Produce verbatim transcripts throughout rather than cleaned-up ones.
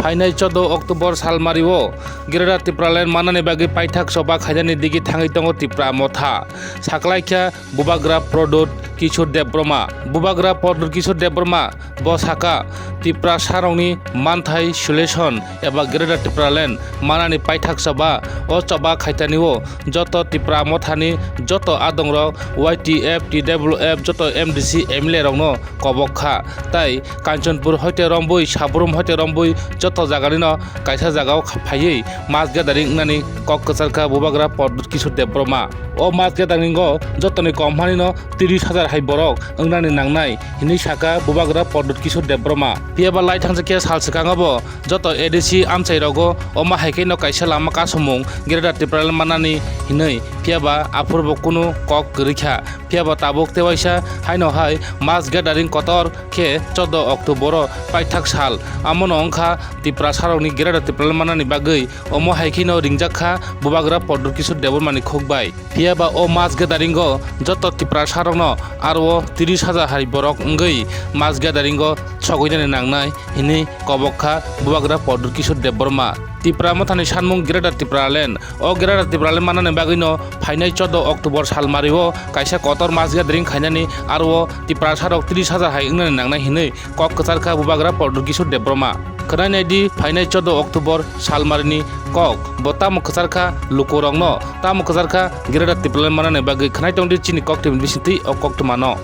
Phainai chordo October salmario Greater Tipraland manani bagwi paithak choba khainani digi thangwi tongo Tipra Motha. Saklaikha Bubagra Pradyut Kishore Debbarma. Bubagra Pradyut Kishore Debbarma bo saka, Tiprasarokni manthai solution eba Greater Tipraland manani paithak choba, o choba khaitanio joto Tipra Mothani joto adongrok, Y T F, T W F, joto M D C, M L A rokno kobok kha. Tai Kanchanpur hoite rombui, Sabrum hoite rombui joto jaganino kaisa jagao kha-, phaiwi mass gathering wngnani kok kwchar kha Bubagra Pradyut Kishore Debbarma. O mass gathering o jotoni kom hanino tris hajar hai borok wngnani nangnai hinwi saka Bubagra Pradyut Kishore Debbarma. Phiyaba lai thangjakya sal swkango bo joto A D C amchai rogo omo hai khe no kaisa lama kasumung Greater Tipraland manani hinwi, phiyaba aphuru bo kunu kok kwrwi kha. Phiyaba tabuk tewaisa haino hai mass gathering kotor khe chordo October o paithak sal. Amono wngkha Tiprasarokni Greater Tipraland manani bagwi omo hai kheno ringjak kha Bubagra Pradyut Kishore Debbarmani khuk bai. Phiyaba o mass gathering o joto Tiprasarokno aro tris hajar hai borok wngwi mass gathering o sogwinani nangnai hinwi kobok kha Bubagra Pradyut Kishore Debbarma. Tipra Mothani sanmung Greater Tipraland. O Greater Tipraland manani bagwino phainai chordo October salmario kaisa kotor mass gathering khainani aro Tiprasarok tris hajar hai wngnani nangnai hinwi kok kwchar kha Bubagra Pradyut Kishore Debbarma. Khwnai naidi phainai chordo October salmarini kok. Bo tamo kwchar kha lukurokno, tamo kwchar kha Greater Tipraland manani bagwi. Khwnai tongdi chini koktwmani bisingtwi o koktwmano.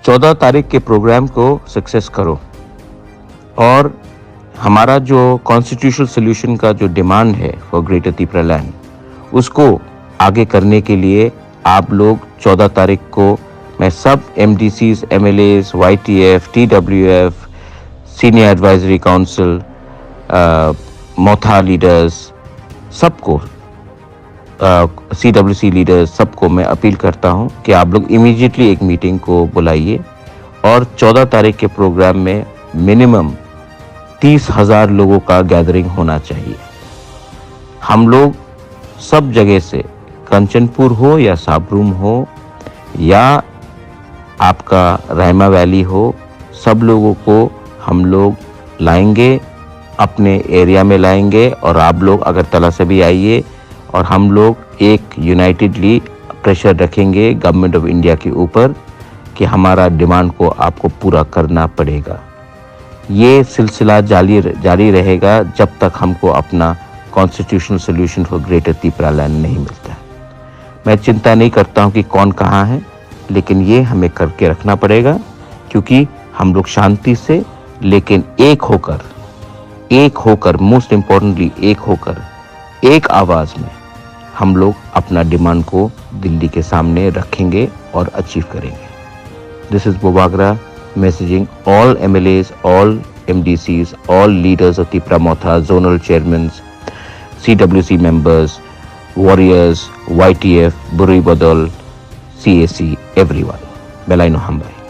चौदह तारीख के प्रोग्राम को सक्सेस करो और हमारा जो constitutional solution का जो डिमांड है फॉर ग्रेटर तिपरालैंड, उसको आगे करने के लिए आप लोग चौदह तारीख को मैं सब MDCs, MLAs, YTF, TWF, senior advisory council, uh, Motha leaders, सबको, अ, सीडब्ल्यूसी लीडर्स, सबको मैं अपील करता हूँ कि आप लोग इमीडिएटली एक मीटिंग को बुलाइए और चौदह तारीख के प्रोग्राम में मिनिमम तीस हज़ार लोगों का गैदरिंग होना चाहिए। हम लोग सब जगह से, कंचनपुर हो या साबरूम हो या आपका रायमा वैली हो, सब लोगों को हम लोग लाएंगे, अपने एरिया में लाएंगे और आप लोग अगरतला से भी आइए और हम लोग एक यूनाइटेडली प्रेशर रखेंगे गवर्नमेंट ऑफ इंडिया के ऊपर कि हमारा डिमांड को आपको पूरा करना पड़ेगा। ये सिलसिला जारी, जारी रहेगा जब तक हमको अपना कॉन्स्टिट्यूशनल सॉल्यूशन फॉर ग्रेटर तिपरालैंड नहीं मिलता है। मैं चिंता नहीं करता हूँ कि कौन कहाँ है, लेकिन ये हमें करके रखना पड़ेगा, क्योंकि हम लोग शांति से, लेकिन एक होकर, एक होकर, मोस्ट इम्पोर्टेंटली एक होकर, एक आवाज़ में हम लोग अपना डिमांड को दिल्ली के सामने रखेंगे और अचीव करेंगे। This is Bubagra messaging all M L As, all M D Cs, all leaders of Tipra Motha, zonal chairmans, C W C members, warriors, Y T F, Burui Bodol, C A C, everyone. Belai no hambai.